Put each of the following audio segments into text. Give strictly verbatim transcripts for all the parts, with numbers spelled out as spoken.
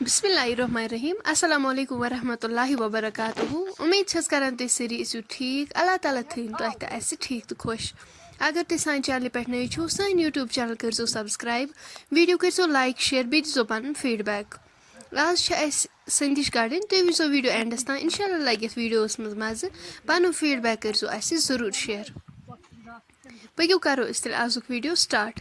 بسم اللہ الرحمن الرحیم۔ السلام علیکم ورحمۃ اللہ وبرکاتہ۔ امید چھس کران تُہۍ سٲری ٲسِو ٹھیٖک۔ اللہ تعالیٰ تھٲیِن تۄہہِ تہٕ اَسہِ ٹھیٖک تہٕ خۄش۔ اگر تُہۍ سانہِ چینلہِ پٮ۪ٹھ نٔوۍ چھِو، سٲنۍ YouTube channel کٔرۍزیو subscribe، video کٔرۍزیو like، share، بیٚیہِ دیٖزیو پنُن feedback۔ آز چھِ اَسہِ سندِج کڑٕنۍ، تُہۍ وٕچھزیو video endس تام، انشاءاللہ لگہِ یتھ videoس منٛز مزٕ۔ پنُن feedback کٔرۍزیو اَسہِ ضروٗر share۔ پٔکِو کرو أسۍ تیٚلہِ آزُک video start۔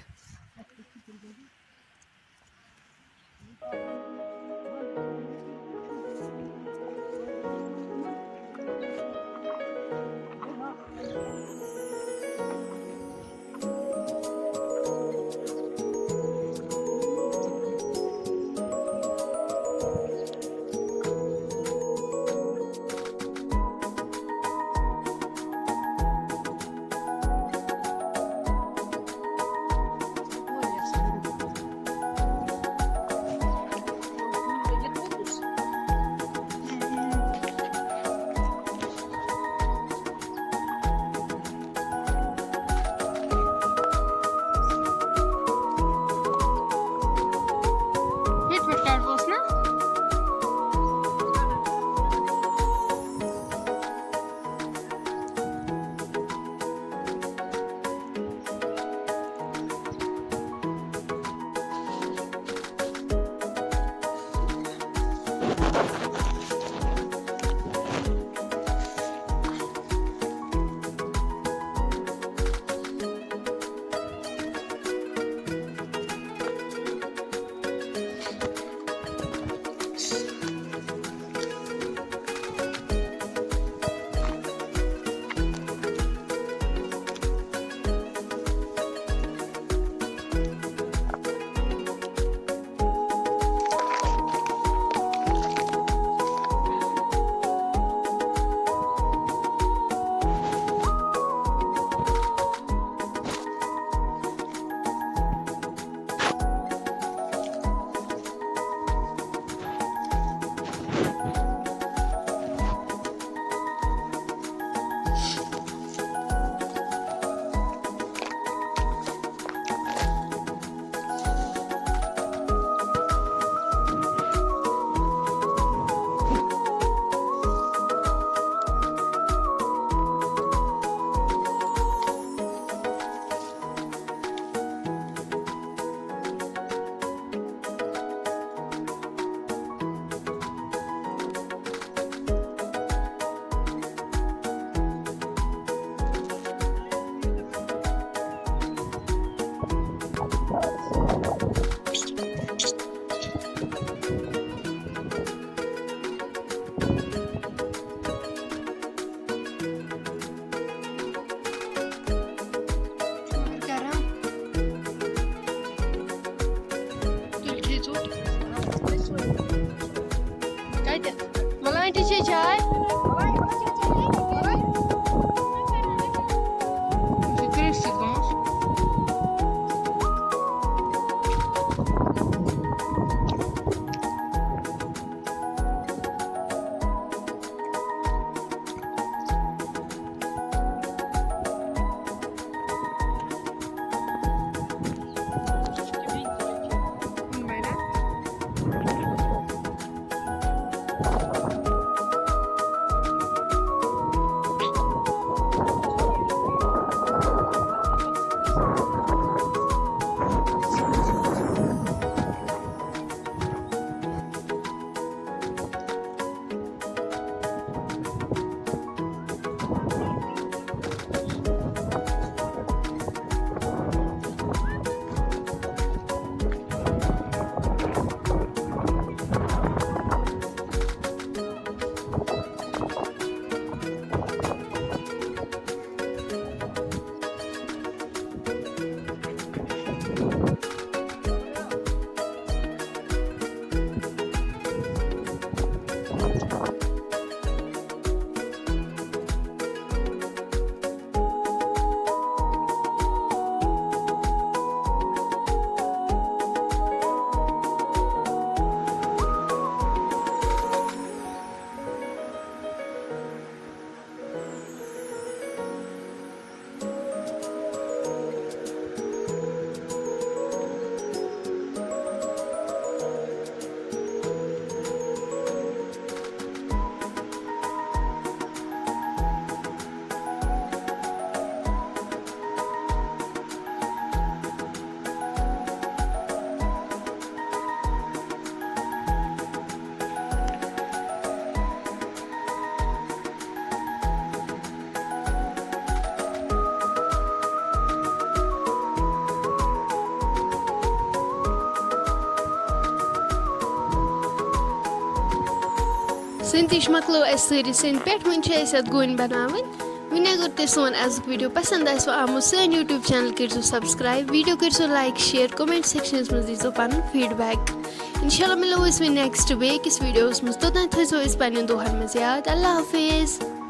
سٔندۍ تِش مۄکلٲو اَسہِ سٲری سٔندۍ پٮ۪ٹھ، وۄنۍ چھِ اَسہِ اَتھ گوٗنۍ بَناوٕنۍ۔ وۄنۍ اگر تۄہہِ سون أزیُک video پسنٛد آسِوٕ آمُت، سٲنۍ YouTube channel کٔرۍزیو subscribe، video کٔرۍزیو like، share، comment sectionس منٛز دیٖزیو پَنُن feedback۔ اِنشاء اللہ مِلو أسۍ وۄنۍ next بیٚیہِ أکِس videoس منٛز، توٚتام تھٲیزیو أسۍ پنٛنٮ۪ن دۄہَن منٛز یاد۔ اللہ حافظ۔